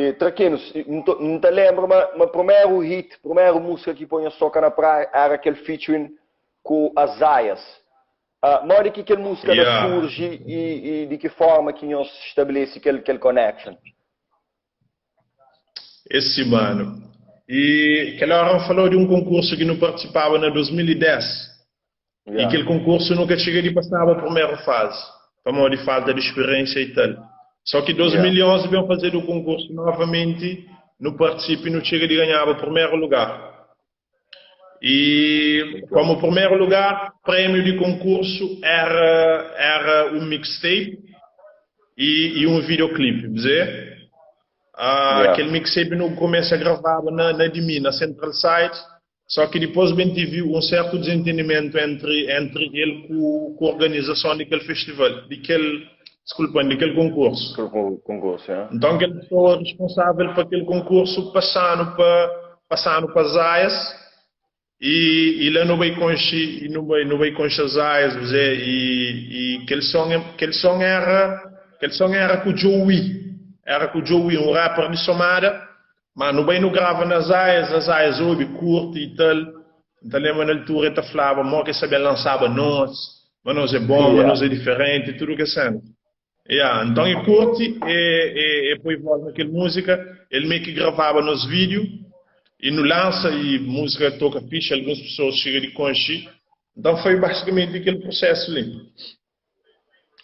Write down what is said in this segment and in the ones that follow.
E Trakinos, N ta lenbra ma ma primeru hit, primeru músika ki poi nhos toka na praia era kel featuring ku Azaias. Modi ki kel músika la surji i i di ki forma ki nhos stabelesi kel kel connection? É si mano. E kel ora N falau di un konkursu ki nu partisipaba na 2010. I kel konkursu nu ka txiga di pasaba prumeru fazi, pamodi falta di spiriensia i tal. So ki 2011 ben fazedu konkursu novamenti, nu partisipa i nu txiga di ganhaba prumeru lugar. I komu prumeru lugar, premiu di konkursu era era un mixtape i i un videoclip, bze? Kel mixtape nu kumesa gravaba na na di mi, na Central Side, Só ki dipôs ben tivi un sertu dizentendimentu entri entri el ku ku organizason di kel festival, di kel, diskulpa-m, di kel konkursu. Kel konkursu, ya. Nton kel pesoa responsável pa kel konkursu pasa-nu pa pasa-nu pa Zaias i i la nu bai konxe i nu bai nu bai konxe Zaias, Zé, i i kel son kel son éra kel son éra ku Joey, éra ku Joey, un rapper di Somada. Ma nu bai nu grava na Zaias, na Zaias obi, kurti i tal. N ta lenbra na altura e ta flaba mo ke sa ben lansaba nos, ma nos é bon, ma nos é diferenti, tudu kes sena. Ya, nton e kurti, e e e poi voz na kel múzika, el mê ki gravaba nos vídiu i nu lansa i múzika toka fixi, alguns pesoas txiga di konxe. Nton foi basikamenti kel prusésu li.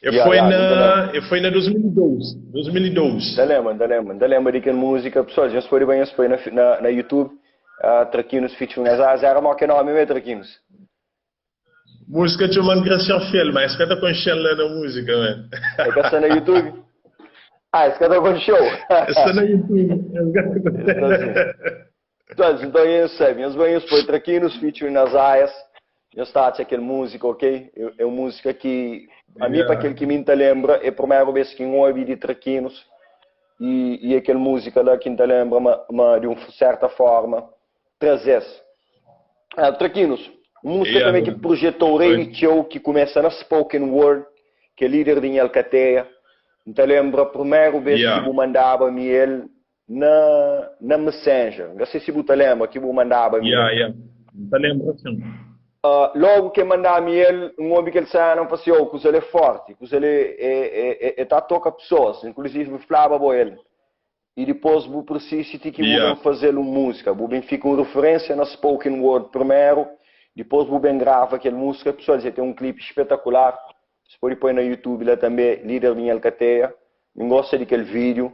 E foi na, e foi na 2012, 2012. Nta lembra, nta lembra, nta lembra di kel música. Pessoal, nhos pode bai nhos poi na, na, na YouTube, Traquinos featuring Azaz, era mo ke nome me Traquinos? Música txoma N kre ser fiel, mas es ka ta konxen la na música, man. É ka sta na YouTube? Ah, es ka ta konxeu. Es sta na YouTube, es ka ta konxeu. Pessoal, nton nhos sabe, nhos bai nhos poi Traquinos featuring Azaias, nhos ta atxa kel música, ok? É un música ki ami pa kel ki mi nta lembra é primeru bes ki N obi di Traquinos i, i é kel música la ki N ta lembra ma, ma di un certa forma traze-s. Ah, Traquinos, un música tanbe ki projetou rei di txeu ki kumesa na spoken word, ki é líder di Nhalcateia. N ta lembra primeru bes ki bu mandaba mi el Na na Messenger. N ka sei si bu ta lenbra ki bu mandaba mi el. Ya, ya. N ta lenbra sin. Logu ki el manda mi el, N obi kel sena, N fla si, Oh, kuza li é forti, kuza li é, é, é ta toka pesoas. Inklusivi bu flaba bo el. I dipôs bu pirsisi ti ki bu ben faze-l un múzika. Bu ben fika un referénsia na spoken word primeru, dipôs bu ben grava kel múzika. Pesoal, dja ten un klipi spetakular. Bu pode poi na YouTube la tanbe, Líder di Nhalkateia. N gosta di kel vídiu.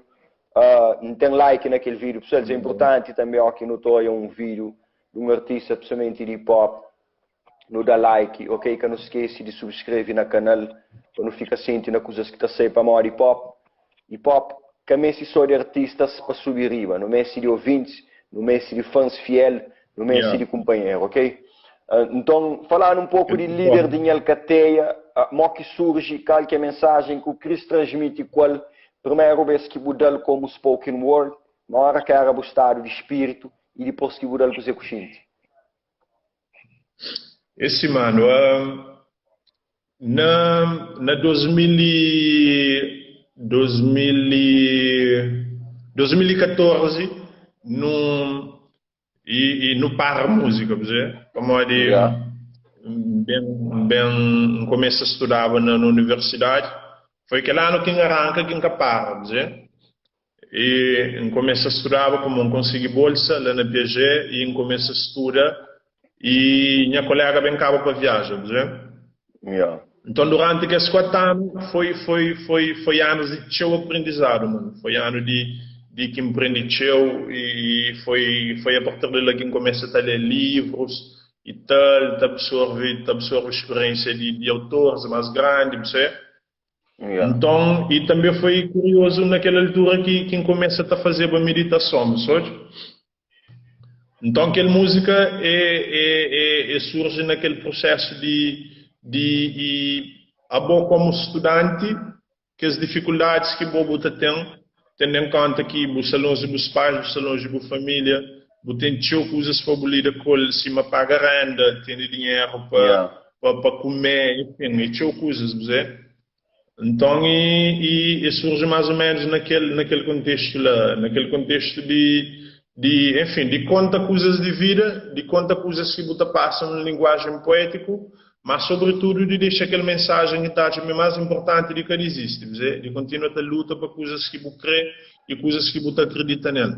N ten like na kel vídiu. Pessoal, é importanti tanbe ó ki nu ta oia un vídiu di un artista, principalmenti di hip hop, nu da like, ok? Ka nu skese di subskreve na kanal pa nu fika sienti na kuzas ki ta sai pamodi hip hop, hip hop ka meste só di artistas pa subi riba, nu meste di ouvintis, nu meste di fans fiel, nu meste di kunpanheru, ok? Nton, fala-nu un poku di Líder di Nhalkateia, mo ki surji, kal ki é mensajen ki u kris transmiti ku el primeru bes ki bu da-l komu spoken word, na ora ki era bu stadu di spiritu i dipos ki bu da-l kuzê ku xinti? É si manu, na na 2000 e 2000 e 2014 nu I, i nu para múzika, bu sabe? Pamodi N ben, N ben, N kumesa studaba na, na universidadi. Foi kel anu ki N aranka ki N ka para, bu sabe? I N kumesa studaba, pamodi N konsigi bolsa la na Piaget i N kumesa studa i nha kolega ben kaba pa viaja, bu sabe? Nton, duranti kes 4 anu, foi, foi, foi, foi anus di txeu aprendizadu, mano. Foi anu di, di ki N prende txeu i foi, foi a partir di la ki N kumesa ta lé livrus i tal, ta absorve, ta absorve spiriénsia di, di autoris más grandi, bu sabe? Nton, i tanbe foi kuriozu na kel altura ki, ki N kumesa ta fazeba miditason, bu sabe? Nton kel múzika é é é é surji na kel prusésu di di i abo komu studanti kes difikuldadis ki bo bu ta ten tendo en konta ki bu sta lonji di bus pais bu sta lonji di bu família bu ten txeu kuzas pa bu lida ku el sima paga renda tene dinheru pa pa pa kume enfin é txeu kuzas bu se. Nton e e e surji más o ménus na kel na kel kontestu la, na kel kontestu di di enfin di konta kuzas di vida, di konta kuzas ki bu ta pasa nun linguajen poétiku, má sobritudu di dexa kel mensajen ki ta atxa ma é más inportanti di ka dizisti, kuzê, di kontinua ta luta pa kuzas ki bu krê i kuzas ki bu ta akridita nel.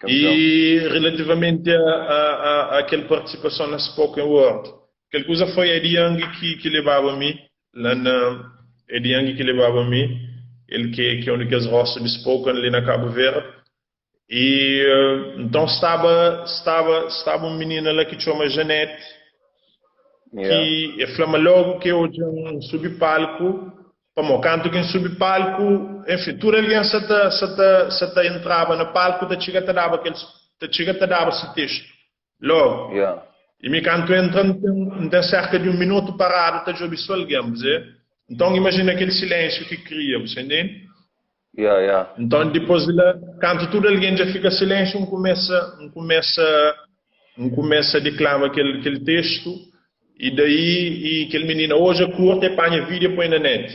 Campeão. I relativamenti a a a a kel partisipason na Spoken Word, kel kuza foi Ed Young ki ki lebaba mi la na Ed Young ki lebaba mi, el ki ki é un di kes rostu di Spoken li na Kabu Verdi. I nton staba staba staba un minina la ki txoma Janete Yeah. ki e fla ma logu ki e odja-m N subi palku, Pamó kantu ki N subi palku, enfin, tudu algen sa ta, sa ta, sa ta entraba na palku ta txiga ta daba kel, ta txiga ta daba se testu logu. Yeah. I mi kantu entra N ten, N ten serka di un minutu paradu ta djobe so algen, bu ze. Nton imajina kel silensiu ki kria, bu sa intende? Yeah, yeah. Nton dipôs di la, kantu tudu algen dja fika silensiu, N kumesa, N kumesa, N kumesa diklama kel, kel testu. I daí i kel minina odja kurta e panha video e poi na net.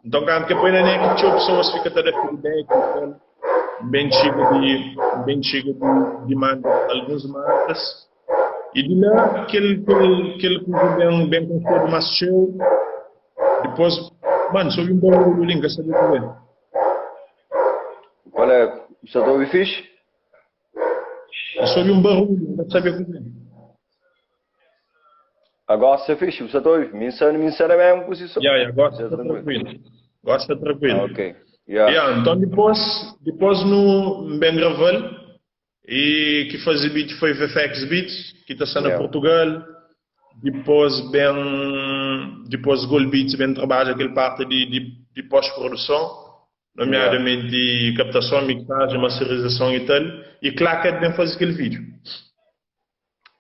Nton kantu ke poi na net txeu pessoas fika ta da feedback i tal. N ben txiga di N ben txiga di di manda alguns mantas. I di la kel kel kel kuza ben ben konxedu mas txeu. Dipôs, mano, sô obi un barulhu li, N ka sabe kuzê. Qual é? Sa ta obi fixe? N sô obi un barulhu, N ka sabe kuzê. Agora sta fixe, bu sa ta obi? Mi nsa, mi nsa na mesmu posison. Ya, ya, gosi Sa sta tranquilo. tranquilo. Gosi sta Ah, tranquilo. ok. Ya. Ya, nton dipôs, dipôs nu N ben grava-l e ki faze beat foi VFX Beats, ki ta sta na Ya. Portugal. Dipôs ben, dipôs Gold Beats ben trabadja kel parti di, di, di pós-produson, Ya. nomeadamenti kaptason, mixajen, masterizason e tal. E Claquet ben faze kel vídeo.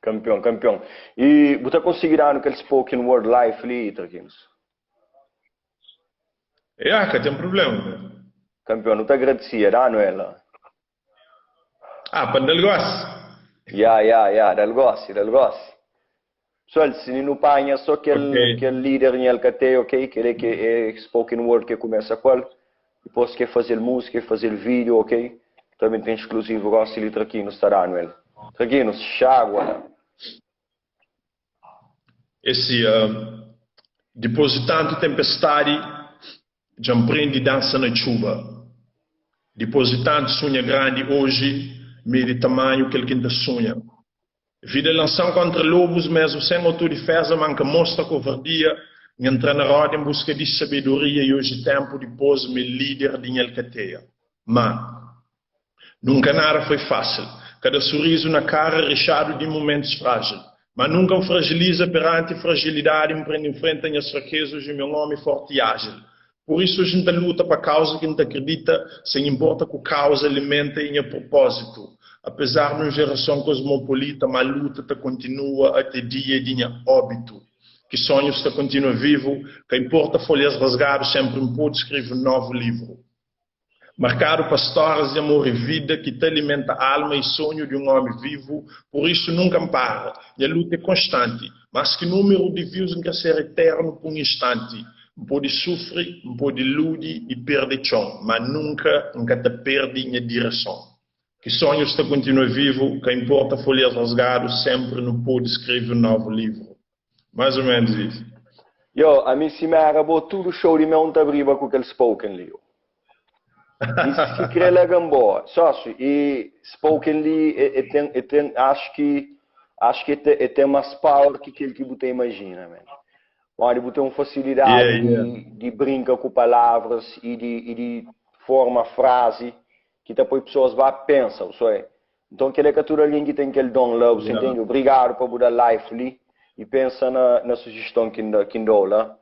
Campeon, campeon. E bu ta consigui danu kel spoken word life li, Traquinos? Ya, ka ten problema. Campeon, nu ta agradecia, danu ela. Ah, pa N da-l gosi. Ya, ya, ya, da-l gosi, da-l gosi. Pessoal, si nu panha so kel, Ok. kel líder nha el ka te, ok? Kel é ke é spoken word ke kumesa ku el. Dipôs ke faze-l múzika, ke faze-l vídeo, ok? Também tem exclusivo gosi li Traquinos ta danu el. Traquinos, xagua la. Esse, uh, dipôs di tantu tempestadi, dja N prende dansa na txuba. Dipôs di tantu sunha grandi, oji mi é di tamanhu kel ki N ta sunha. Vida lansa-m kontra lobus, mesmu sen autodifeza, ma N ka mostra kovardia. N entra na roda en buska di sabedoria i oji tenpu dipôs mi é lider di nha alkateia. Ma, nunka nada foi fásil. Kada surizu na kara rixadu di mumentus frájil. Ma nunka N frajiliza peranti frajilidadi, N prende nfrenta nhas frakeza, oji mi é un omi forti i ájil. Pur isu oji N ta luta pa kauza ki N ta kridita, sen inporta ku kauza alimenta i nha purpózitu. Apezar di un jerason kosmopolita, má luta ta kontinua ate dia di nha óbitu. Ki sonhus ta kontinua vivu, ka inporta folhas rasgadu, senpri N pode skreve un novu livru. Markadu pa stórias di amor i vida ki ta alimenta alma i sonhu di un ómi vivu, pur isu nunka N para, nha luta é konstanti, mas ki númeru di views N ka ser eternu p'un instanti, N pode sufri, N pode iludi i perde txon, má nunka N ka ta perde nha direson. Ki sonhus ta kontinua vivu, ka inporta folhas rasgadu, senpri nu pode skreve un novu livru. Mais ou menos isso. Yo, ami sima era bo tudo show di meu nta abriba ku kel spoken li yo. Mi si kre laga-m boa. Sócio, e spoken li e, e ten, e ten, acho ki, acho ki e ten, e ten mas power ki kel ki bu ta imagina, man. Pamodi bu ten un facilidade Yeah, yeah. di, di brinka ku palavras e di, e di forma frase ki ta poi pessoas ba pensa, bu sabe? Nton kel é ka tudu algen ki ten kel don la, bu sa Yeah. intende? Obrigadu pa bu da life li i pensa na, na sujiston ki N da, ki N da-u la.